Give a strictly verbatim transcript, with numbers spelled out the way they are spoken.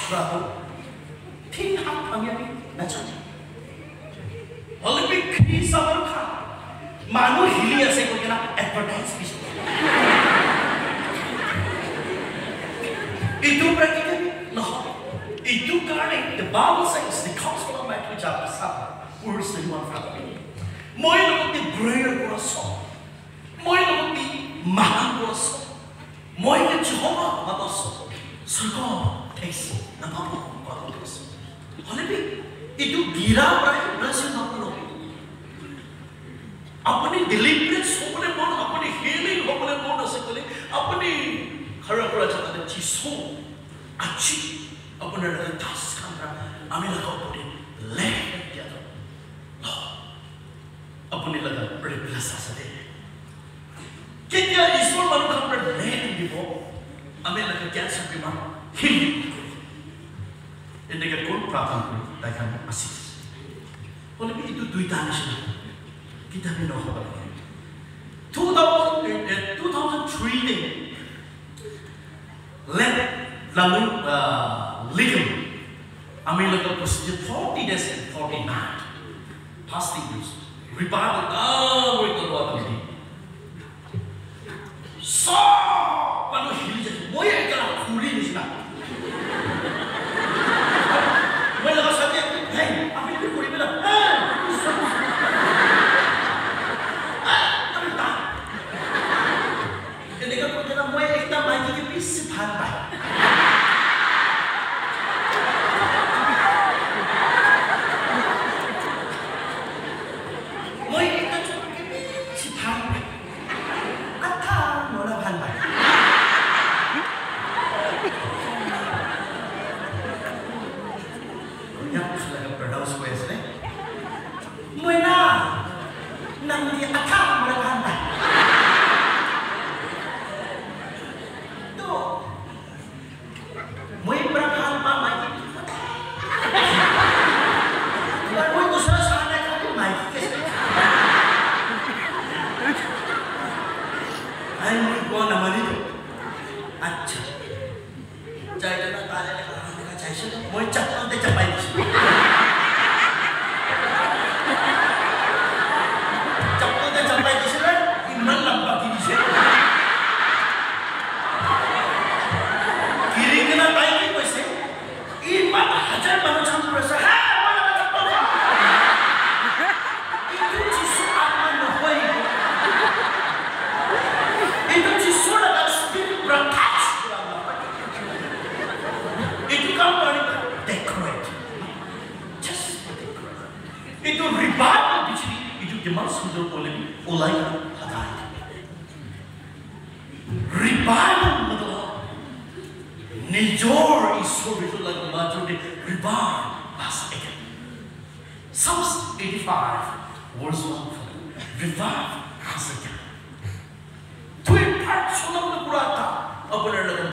Bravo. Thing hak phamya bi na chani. Olympic khisa man kha. Manu hili ase koi kena advertise bi. Itu practical no. Itu karne the Bible says the Gospel of Matthew chapter seven, verse thirty-one. Moi logote greater kura so. Moi logote mahan kura so. Moi ke Jehovah mata so. Sorgo thais na papo kura so. Hoile bi itu gira pra blessing na pulo. Apuni deliverance hobole mon, apuni healing hobole mon ase koile, apuni khara kura jaga te Jisu aji apuni laga das khan pra ami laga upor te lay dia to. Lord, apuni laga replace ase de. Ketia Isor manu khan pra lay dibo, ami laga cancer bimar heal. Eneka kon prarthana kuri tai khan asi. Hoile bi itu duita nishina. Kita bi nohoba lage. Two thousand, eh, two thousand three te, let, lalu, uh, legal. Ami look up to forty days and forty night. Fasting is revival. Ah, we can walk with him. Sob manu hili jai ase. Moi ekla khuri nishina. Moi laga sati, "Hey, apni bhi khuri bhi na." Hey, hey, apni ta. Eneka koi kena moi ekta maiki ke bishi bhal pai. Moi ekta chokri ke bishi bhal pai. Atha mora bhal pai. Yak laga pronounce koi ase ne? Moi na, nang di atha mora bhal pai. To, Moi pra bhal pa maiki. Moi dusra sa na khali maiki ke. Ai moi ko na mani to. Acha. Jai jana tare na kha na jai se. Moi chappal te chapai dise. Chappal te chapai dise na. Iman lamba di dise. Giri kena tai ki koise, iman hajar manu jam kuri ase, "Ha, moi laga chappal kha." Itu Jisu atma nohoi. Itu Jisu laga spirit pra touch kura. Itu kam kari decorate. Just decorate. Itu revival bichari, itu kiman sundor kuri olai kena hatai. Revival matlab nijor Isor bitor laga major te revive us again. Psalms eighty-five verse one, revive us again. Tui part sona mona pura ta apnar laga